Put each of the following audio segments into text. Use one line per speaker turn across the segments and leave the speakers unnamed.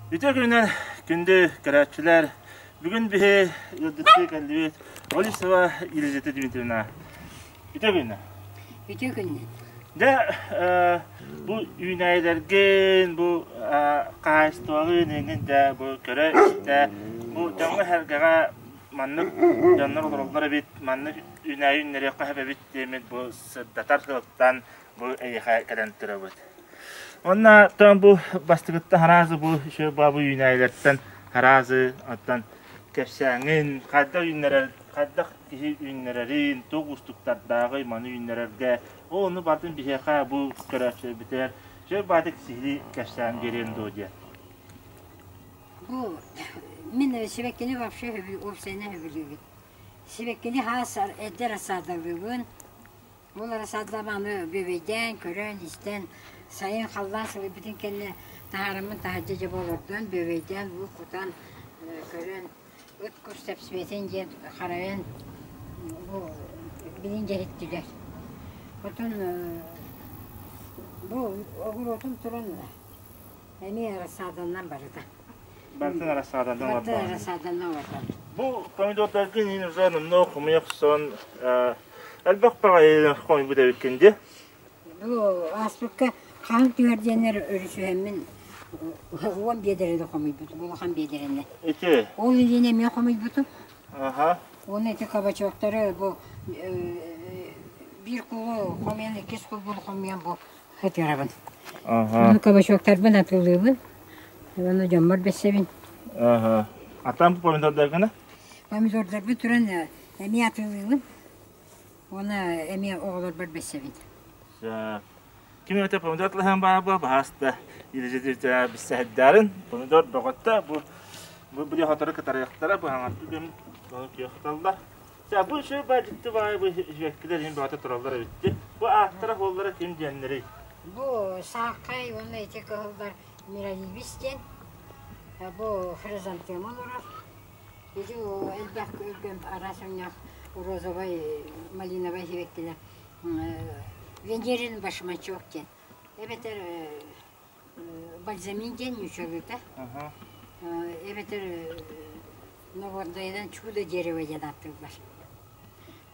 Үтүө күнүнэн күндү көрөөччүлэр! Бүгүн биһи ыалдьыттыы кэллибит Олесова Елизавета Дмитриевна. Үтүө күнүнэн!
Үтүө күнүнэн!
Дьэ, бу үүнээйилэргин, бу хаһаайыстыбалыын эҥин дьэ бу көрө-истэ, бу дьоҥҥо-сэргэҕэ маннык дьоннор олороллор эбит, маннык үүнээйи үүннэриэххэ сөп эбит диэммит бу сырдатар сыалтан бу эйиэхэ кэлэн турабыт. Уонна оттон бу бастакыттан араазы бу үчүгэй баабы үүнээйилэртэн араазы оттон кэпсээҥҥин хайдах үүннэрэр хайдах киһи үүннэрэрин туох уустуктардааҕый маны үүннэрэргэ ол ону барытын биһиэхэ бу көрөөччүлэрбитигэр үчүгэй баатык сиһилии кэпсээн биэриэн дуо диэн.
Бу мин сибэккини вообще уопсайынан сөбүлүүбүн. Сибэккини хаас эрдэ рассадалыыбын. Ол рассадламаны бүөбэйдээн, көрөн-истэн, сайын халлаан сылыйбытын кэннэ таһаараммын таһырдьа дьэ олордон, бүөбэйдээн, уу кутан, көрөн, ыт кус тэпсибэтин диэн харайан бу билин дьэһиттилэр. Отон бу оҕуруотум туран эмиэ рассаданнан барыта.
Барытын рассаданнан
Барытын рассаданнан олордон.
Бу помидордаргын иин уже номнуо хомуйа охсон элбэх баҕайы хомуйбут эбиккин дии.
Бу ааспыкка хаһан түһэр диэннэр өрүсүһэммин уон биэдэрэни хомуйбутум, улахан биэдэрэни.
Ити?
Ол илиини эмиэ хомуйбутум.
Аха.
Уонна ити кабачоктары бу биир куулу хомуйан, иккис куулбун хомуйан бу Хатырабын.
Аха.
Кабачоктарбын атыылыыбын. Уонна дьоммор бэссэбин.
Аха. Атан бу помидордаргына?
Помидордарбын туран эмиэ атыылыыбын. Уонна эмиэ оҕолорбор бэссэбин.
Ким эмэтэ помидор атылаһан баара баһааста илдьитиртэ биссэһэрдээрин помидор бөҕөттө бу бу били хотору кытарыахтара бу хаҥатты күн ону күөх хаталлар Чэ, бу үчүгэй баа дьикти баайы бу сибэккилэр иһин бөҕөтө тураллар эбит Бу ааттара-суоллара ким диэннэрий?
Бу сааххай уонна ити кыһыллар Миралибис диэн. Бу хризантема олорор. Ити элбэх өлгөм араас өҥнөөх розовай, малиновай сибэккилэр. Венерин башмачок диэн. Эбэтэр бальзамин диэн ньучалыыта. Эбэтэр Новоордойунан чудо дерево диэн ааттыыллар.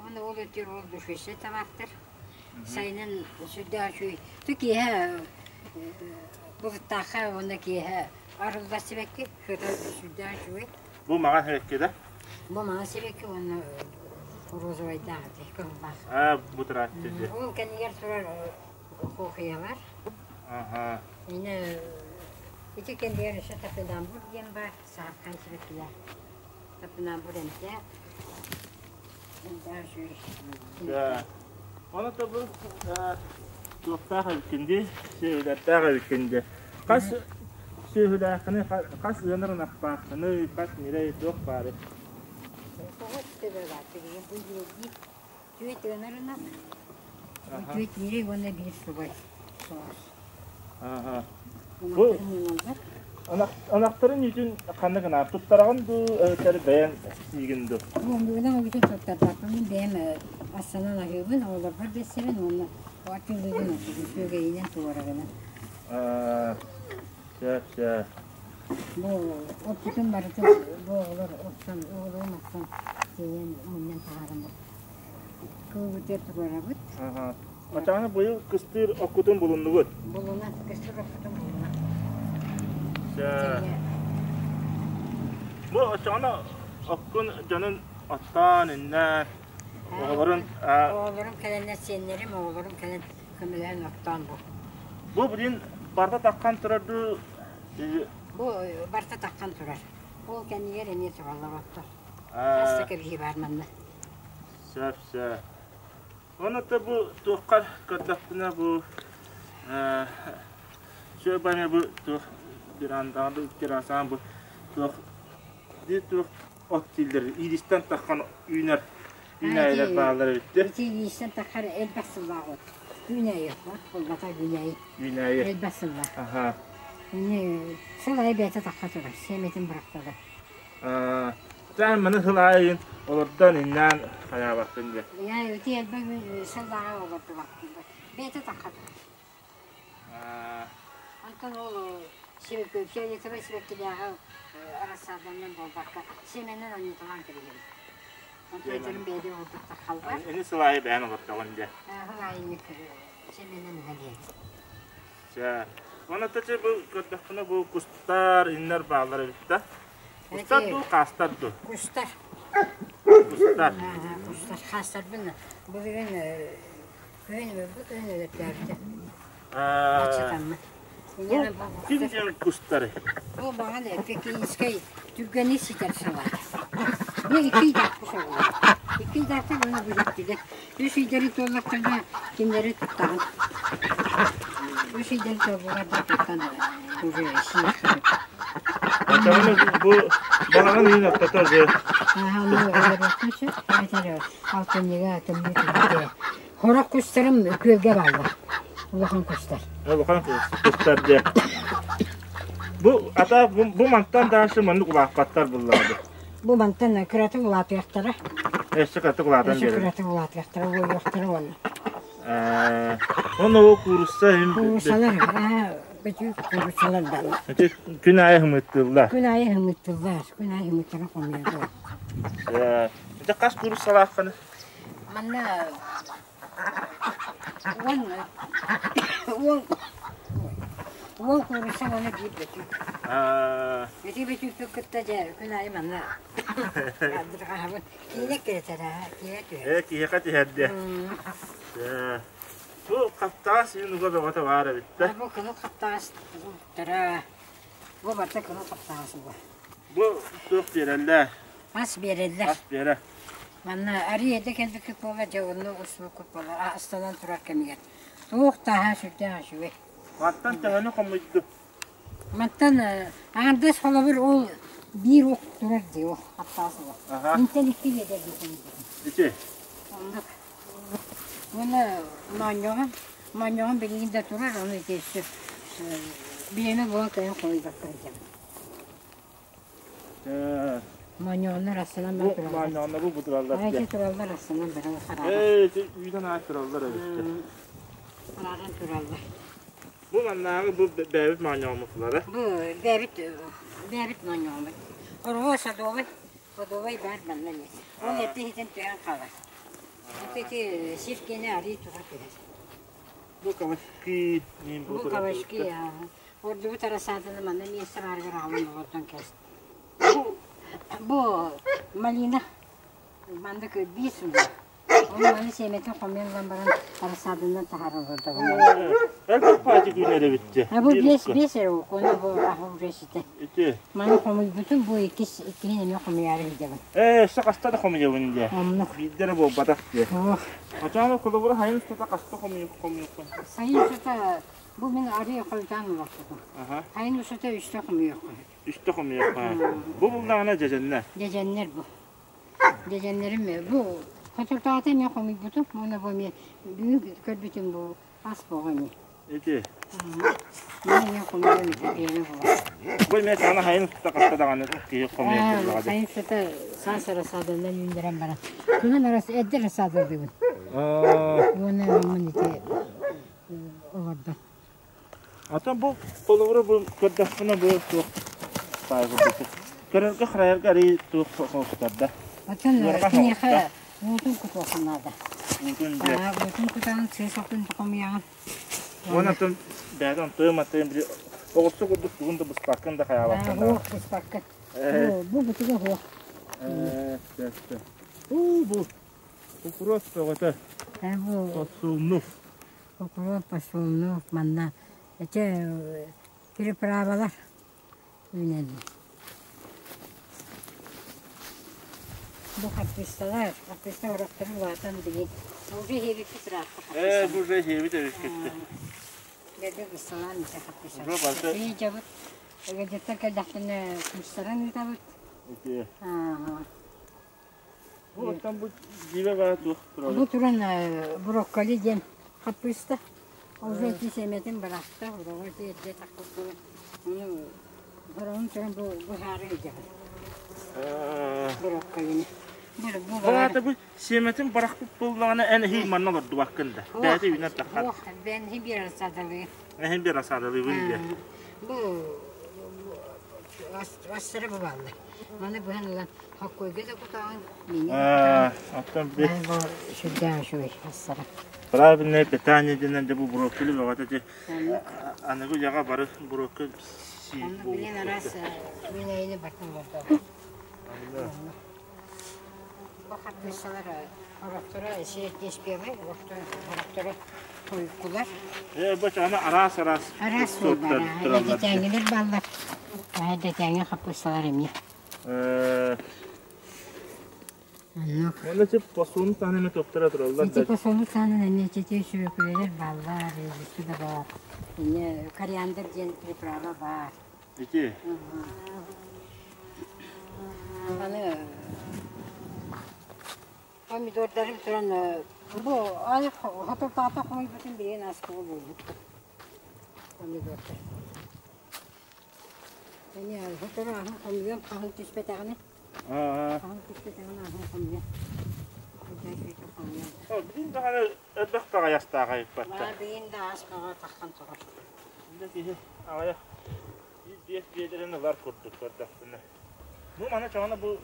Уонна ол өттүгэр ол душистый табаахтар. Сайынын сүрдээх үчүгэй. Ту киэһэ былыттаахха уонна киэһэ арыллар сибэкки. Сыта сүрдээх үчүгэй.
Бу маҥан сибэкки да?
Бу маҥан сибэкки уонна розовайдаах ити кыһыллаах.
Аа, бу турааччы дьэ.
Ол кэннигэр турар куохуйалар.
Аха.
Ини ити кэннигэр өссө топинамбур диэн баар. Саһархай сибэккилээх топинамбур эмтээх. Эмтээх үчүгэй.
Да. Ону да бу туохтаах эбиккин дии, сүөһүлэрдээх эбиккин дии. Хас сүөһүлээххиний, хас ыанар ынахтааххыный, хас ньирэй туох баарый?
Тоҕус төбө баар билигин бу биэрдии түөрт ыанар ынах, түөрт ньирэй уонна биир субай соҕус.
Аха. Бу ынахтарын үүтүн ханна гынаар туттараҕын дуу, эбэтэр бэйэҥ сиигин дуу?
Ынах үүтүн туттарбаппын, мин бэйэм астанан аһыыбын, оҕолорбор бэссэбин уонна атыылыыбын ордугун сүөгэйинэн туорагынан.
Сөп, сөп.
Бу оппутун барытын бу оҕолор охсон, оҕолорум охсон тиэйэн мунньан таһааран кылбытыгар туруорабыт.
Оччоҕуна быйыл кыстыыр оккутун булуннугут?
Булунан, кыстыыр оккутун булунан.
Бу оччоҕуна оккун дьонун оттоон, иннээн, оҕолорун...
Оҕолорум кэлэннэр, сиэннэрим, оҕолорум кэлэн көмөлөһөн оттоон бу.
Бу билин барыта таххан турар дуу?
Бу барыта таххан турар. Ол кэннигэр эмиэ тураллар оттор. Хас да кэбиһии баар манна.
Сөп, сөп. Ону да бу туоххар көрдөхпүнэ бу сүөбэни бу туох верандаҕа террасаҕа бу туох биир туох от дииллэр иилистэн таххан үүнэр үүнээйилэр бааллар эбит дии.
Ити иилистэн таххар элбэх сыллаах от. Үүнээйи от буолбата үүнээйи.
Үүнээйи.
Элбэх сыллаах.
Аха.
Ини сыл аайы бэйэтэ тахха турар, сиэмэтин бырахтылар.
Таан маны сыл аайын олордон иннээн хайаабаппын диэн.
Яа ити элбэх сыллааҕы олордубаппын. Бэйэтэ тахха турар. Онтон ол Фиолетовай сибэккилээҕи рассаданан буолбакка, сиэмэнэн анньыталаан кэбиһэбин. Онтон бэйэтин оҥорбуттар халбар.
Ини сыл аайы бэйэн олордоҕун дьэ.
Сыл аайы сиэмэнэн ыһан иһэбин.
Чэ. Уонна чэ бу көрдөхпүнэ бу кустар, иннэр бааллар эбит да. Кустар дуу, хаастар дуу?
Кустар.
Кустар.
Кустар. Хаастарбын былырыын күһүн бу күһүн өлөртөөбүтэ. Аччатаммын.
Ким диэн кустары?
Бу маҥан пекинскэй түргэнник ситэр салаа. Бу икки ыйдаах кус оҕолор. Икки ыйдаахтар уонна бүлүктүлэр. Үс ыйдары туоллахтарына кинилэри туттаҕын. Үс ыйдары туоллулар да туттан уже сиэххэ
Оччоҕуна бу балаҕан ыйын ортото уже
Аха, ону өлөрүөххэ сөп. Эбэтэр алтынньыга тымныы түбүтэ. Хорох кустарым күөлгэ бааллар. Улахан кустар.
Улахан кустар дьэ. Бу ата бу, бу мантан дальше маннык улааппаттар буллаҕа.
Бу мантан кыратык улаатыахтара.
Өссө кыратык улаатан
Өссө
биэрэр.
кыратык улаатыахтара, уойуохтара уонна.
Уонна ол куурусса иһин
Кууруссалар, бөтүүк кууруссалар даҕаны.
Ити күн аайы хымыттыыллар.
Күн аайы хымыттыллар, күн аайы хымыттара хомуйаллар.
Ити хас кууруссалааххыный?
Манна уон уон уон куурусса уонна биир бөтүүк. Ити бөтүүкпүн кытта дьэ күн аайы манна адырҕаһабын. Киинэ киэтэрэ, киһи түһэр.
Ээ, киһиэхэ түһэр диэ. Бу хаптаас иһин уга бөҕөтө баар эбит да.
Бу кыһыл хаптаас уктара. Бу барыта кыһыл хаптаас уга.
Бу туох биэрэллэр?
Ас биэрэллэр.
Ас биэрэ.
Манна арыы эрдэ кэлбиккит буолла, дьэ онно устубуккут буолла, астанан турар кэмигэр. Туох тааһа сүрдээх үчүгэй.
Мантан төһөнү хомуйдум?
Мантан аҥардас холобур ол биир ук турар дии, ол хаптаас уга. Интэн икки биэдэр дии хомуйбутум.
Ити?
Оннук. Уонна моонньоҕон, моонньоҕон билигин да турар, ону ити өссө бириэмэ буолан кэлэн хомуйбакка сылдьабын. Моонньоҕоннор астанан
Бу
баран тураллар.
моонньоҕоннор бу тураллар
Ити
диэн.
тураллар астанан баран харааран.
Ээ, ити үүтэн аат тураллар эбиттэр.
Харааран тураллар.
Бу маннааҕы бу бэйэбит моонньоҕоммутулара.
Бу бэйэбит бэйэбит моонньоҕоммут. Оруо садовай, садовай баар манна эмиэ. Ол эрдэ иһитин түһэн хаалар. Ити сир киэнэ арыы тура түһэр.
Бу кабачки,
Бу кабачки, Ордубут рассаданы манна миэстэ баарыгар аҕалан олордон кэс. Бу, бу малина маннык биир сылга. Ону маны сиэмэтин хомуйан ылан баран рассаданан таһаарар олордоҕум.
Элбэх паачык үүнэр эбит дьэ.
А бу биэс биэс эрэ ону бу аһа уже ситэ.
Ити.
Маны хомуйбутум бу иккис иккиһин эмиэ хомуйаары сылдьабын.
Ээ, өссө хаста да хомуйабын дьэ.
Оннук.
Биирдэ эрэ буолбатах дьэ.
Ох.
Очоно холобура сайын устата хаста хомуйук хомуйуккун.
Сайын устата Бу мин арыы хойутаан олохпутум. Сайын устата үстэ хомуйуохха.
Үстэ хомуйуохха. Бу буллаҕына дьэдьэннэр.
Дьэдьэннэр бу. Дьэдьэннэрим бу хотуртаата эмиэ хомуйбутум. Уонна бу эмиэ бүгүн көрбүтүм бу ас боҕо эмиэ.
Ити.
Мин эмиэ хомуйуом ити биэни булар.
Бу эмиэ саҥа сайын устата хаста даҕаны киһи хомуйар курдуга.
Сайын устата саас рассаданан үүннэрэн баран. Күһүн арас эрдэ рассадалыыбын. Уонна мин ити олордо.
Атын бу холобура бу көрдөхпүнэ бу туох баай курдук. Көрөргө харайарга арый туох хоһуктарда.
Оттон киниэхэ уутун кутуохха наада.
Уутун дьэ.
Уутун кутаҕын сыыс отун хомуйаҕын.
Уон атын бэйэтин тыым атын били оҕурсу курдук тугун да быспаккын да хайаабаккын да.
Суох быспаккын. Бу бутуга суох.
Ээ, Уу бу кукуруос бөҕөтө.
Бу
Подсолнух.
Укроп, подсолнух манна ити переправалар үүнэллэр. Бу хаппыысталар, хаппыыста орохторо улаатан билигин уже иһиэбиппит ыраатта
Ээ, бу уже иһиэбит эбиккитти.
Бэрдэ бысталаан ити хаппыыста.
Уже барыта
Ыйдьабыт, ыгдьыттар кэллэхтэринэ куустаран ыытабыт.
Ити.
Аа
Бу оттон бу дьиибэ бара туох турар?
Бу туран брокколи диэн хаппыыста. Уже ити сиэмэтин бырахта, уроҕу ити эрдэ тахпыт Ону бороҕун туран бу быһаары сылдьабын. Брокколини.
Бу аата бу сиэмэтин бырахпыт буоллаҕына эн эһиил манна олордубаккын да. Бэйэтэ үүнэр таххар.
Ох, бэйэн иһин биэр рассадалыы.
Эһин биэр рассадалыыбын диэ.
Бу. Астара бу бааллар. Маны быһан ылан хоккойга да кутаҕын, мииҥҥэ да кутаҕын.
Оттон би
Бу сүрдээх үчүгэй астара.
Правильное питание диэн дьэ бу брокколи бөҕөтө дьэ аныгы үйэҕэ бары брокколи сиир
Онно билин араас үүнээйини бартан олордоҕум. Бу хаппыысталар орохторо сиэрдиэспиэбэй, орохторо хойуккулар.
Ээ, бу аны араас-араас
Араас
суорттар
баар.
тураллар.
Эдэтээҥилэр бааллар. Эдэтээҥи хаппыысталар эмиэ. Оннук.
Онно тип посуну таһынан эмэ туохтара тураллар
Ити
да.
посуну таһынан эмиэ ити сүбүкүлэлэр бааллар, редиска да баар. Эмиэ кориандр диэн приправа баар.
Ити.
Аны помидордарым туран бу ай хотурдаата хомуйбутун билигин астыга буолбут помидордар. Эми сотору аһын хомуйуом хаһын түспэтэҕинэ. Хаһын түспэтэҕинэ аһын хомуйуом.
Билин даҕаны элбэх баҕайастаах айыппаттар.
Билин да ас баҕа таххан турар.
Киһи аҕыйах биир-биэс биэдэрин ылар курдук көрдөхпүнэ. Бу маны чоҕуна бу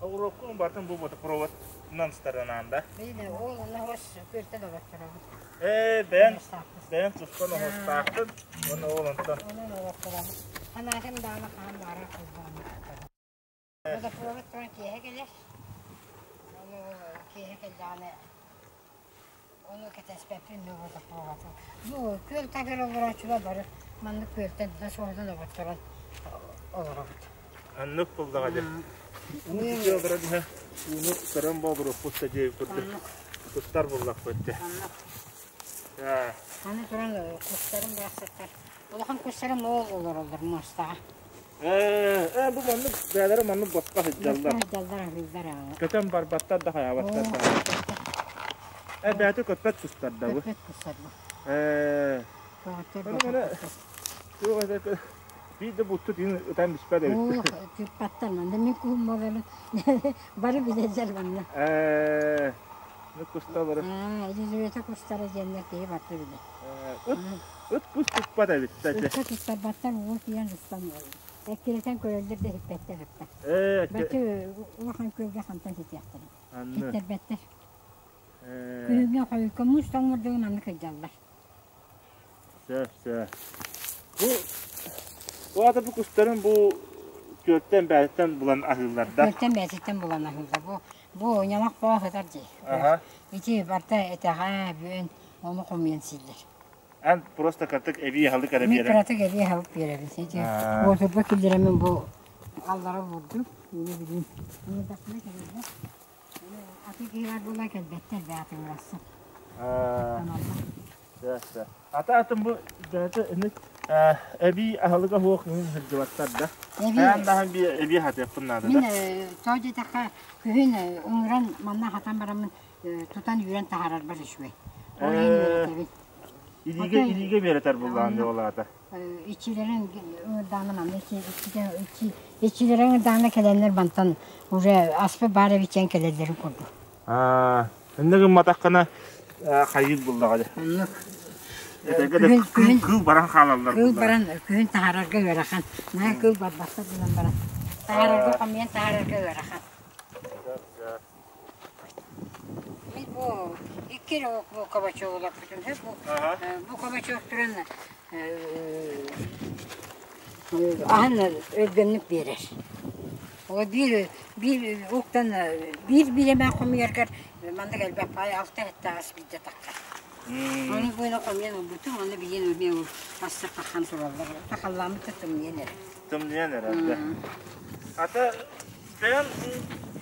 оҕуруоккун барытын бу водопроводынан старанаан да.
Биир ол оһос күөлтэн олорторобут.
Ээ бэйэн бэйэн туспан оһостаахпын уонна ол онтон.
Онон олорторобут. Санаатым даҕаны хаһан баара холбоон. Водопровод туран киэһэ кэлэр. Ону киэһэ кэллэҕинэ ону кэтэспэппин дуу водопроводу. Бу күөл таһыгар олорооччулар бары маннык күөлтэн насоһунан оботторон олоробут.
Аннык буллаҕа дьэ. Уу түһэ олорон иһэ ууну көрөн бообуруохпут да дии курдук туттар буллахпыт дьэ.
Аны туран кустарым барахсаттар. Улахан кустарым ол олороллор муостаҕа.
Ээ, бу маннык бэйэлэрэ маннык босхо сылдьаллар.
Сылдьаллар, аһыыллар аҕа.
Көтөн барбаттар да хайаабаттар да. Э, бэйэтэ көппөт кустар да бу.
Көппөт кустар бу.
Ээ.
Көҕөттөр
Ону маны туох этэ биир да буттут иһин ытан биспэт эбит.
Оо, тыыппаттар манна мин куһум буоларын бары билэллэр манна.
Ээ, ну кусталары.
Аа, Елизавета кустара диэннэр киһи барыта билэр.
Ыт Ыт кус туппат эбит
Ыкка туттарбаттар уу тиийэн устан эккирэтэн көрөллөр да иһиппэттэр ыкка.
Ээ,
Бачча улахан күөлгэ хантан ситиэхтэрэй.
Анны.
Ситтэрбэттэр.
Ээ.
Күһүҥҥэ хойукка муус тоҥмурдугун маннык сылдьаллар.
Сөп, сөп. Бу бу аата бу кустарын бу күөлтэн бээтиттэн булан аһыыллар да?
Күөлтэн бээтиттэн булан аһыыллар. Бу бу ньамах боо сытар дии.
Аха.
Ити барыта этэҕэ, бүөн ону хомуйан сииллэр.
Эн просто кыратык эбии аһылык эрэ
Мин
биэрэн.
кыратык эбии аһылык биэрэбин. Ити уотурба киллэрэммин бу аллара уурдум. Мини билим. Муурдахпына кэлэллэр. Аты киһи бар буолан кэлбэттэр бээ атыҥырассан.
Ата атын бу бэйэтэ ини эбии аһылыга суох сылдьыбаттар да. Хайаан даһан эбии хатыахпын наада да.
Мин тоҕо диэтэххэ күһүн ыҥыран манна хатан бараммын тутан үүрэн таһаарарбар үчүгэй. Ол иһин үөрэтэбин.
Илиигэ илиигэ үөрэтэр буллаҕын дьэ ол аата.
Иччилэрин ыҥырдаҕына манна иччилэрин ыҥырдаҕына кэлэннэр мантан уже аспыт баар эбит диэн кэлэллэрин курдук.
Иннэ гымматаххына хайыыр буллаҕа дьэ.
Оннук.
Этэргэ да кыыл, кыыл баран хаалаллар
Кыыл баран күһүн таһаарарга ыарахан. Наһаа кыыл барбахтар гынан баран. Таһаарарга хомуйан таһаарарга ыарахан. Мин бу икки эрэ бу кабачок олорпутум сөп. Бу, бу кабачок туран аһын өлгөмнүк биэрэр. Ол биир биир уктан биир биирэмэ хомуйаргар маннык элбэх паай алта сэттэ ас биирдэ таххар. Ону буйна хомуйан ылбытым, онно билигин эмиэ астар таххан тураллар. Халлааммыт да тымныйан эрэр.
Тымныйан эрэр. Ата Бэйэм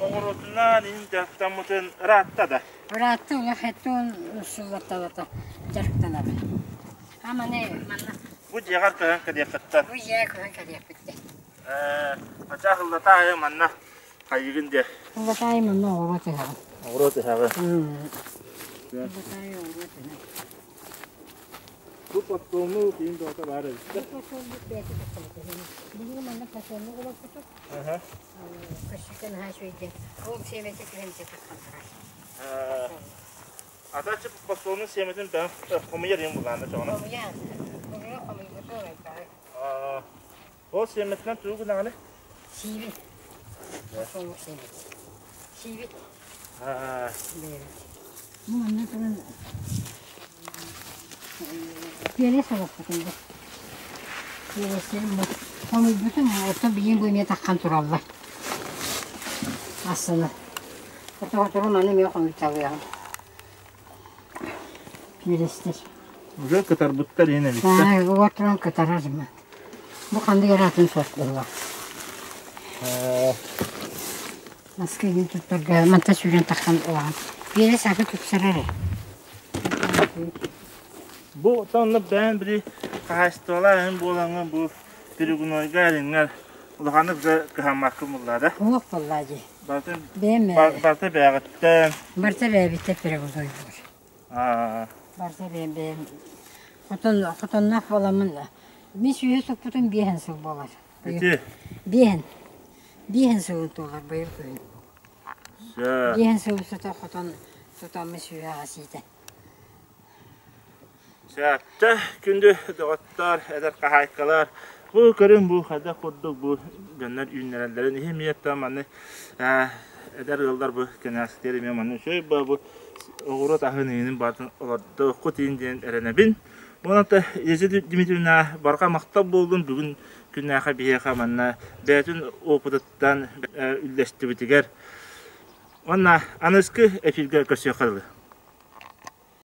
оҕуруотунан иһин дьарыктаммытын ыраатта да?
Ыраатта, улах хэттэ сыллатталата дьарыктанабын. Аманы манна
Бу дьиэҕэр көһөн кэлиэххиттэн.
Бу дьиэҕэ көһөн кэлиэхпиттэн.
Ээ, ачаах ыллатаайы манна хайыгын диэ.
Ыллатаайы манна оҕуруот ыһаҕын.
Оҕуруот ыһаҕын.
Ыллатаайы оҕуруот ыһаҕын.
Бу подсолнух иин доҕото баар эбит.
Бу подсолнух бэйэтэ тахсыбыт. Билигин манна подсолнух олорбутум. Көссүтэн наһаа үчүгэйдик. Ол сиэмэтэ түһэн тахсан турар.
Атачы подсолнух сиэмэтин бэйэм хомуйар иһин булаанда чоҕуна.
Хомуйан, хомуйа хомуйбуту элбэҕи.
Ол сиэмэтинэн тугу гынаҕыный?
Сиибит. Солук сиэбит. Сиибит. Бэйэбит. Бу манна туран Пиэрэ солоппутум бу. Пиэрэстерим бу. Хомуйбутум, оттон билигин бу эмиэ таххан тураллар. Астына. Отоҕотору маны эмиэ хомуйталыаҕым. Пиэрэстэр.
Уже кытарбыттар иһин эбиттэр.
Уотуран кытарар. Бу ханнык эрэ атын сорт буолла. Маска иһин туттарга манта сүүрэн тахсан улахан. Биэрэ сака тупсарар ээ.
Бу онно бэйэн били хаһаайыстыбалаах иһин буолаҥҥын бу перегнойга эриҥҥэр улаханнык да кыһаммаккын буллаа да?
Суох буоллаа дии.
Барыта
Бэйэм
барыта бэйэҕиттэн.
Барыта бэйэбиттэн перегной буолар. Барыта бэйэм бэйэм хотон хотонноох буоламмын мин сүүһэ суппутум биэһэн сыл буолар.
Ити
Биэһэн. Биэһэн сылын туолар быйыл күһүн.
Сөп.
Биэһэн сыл устата хотон тутаммын сүүһэ аҕас иитэн.
Сөптө күндү доҕоттор, эдэр хаһаайкалар, бу көрүҥ бу хайдах курдук бу дьоннор үүннэрэллэрин иһин миэттэ маны эдэр ыаллар бу кэнээскитигэр эмиэ маны үчүгэй бу оҕуруот аһын иһинин барытын олордуоххут иһин диэн эрэнэбин. Уонна Елизавета Дмитриевна барҕа махтал буоллун бүгүн күннээхэ биһиэхэ манна бэйэтин опытыттан үллэстибитигэр. Уонна аныгыскы эфиргэ көрсүөххэ дылы.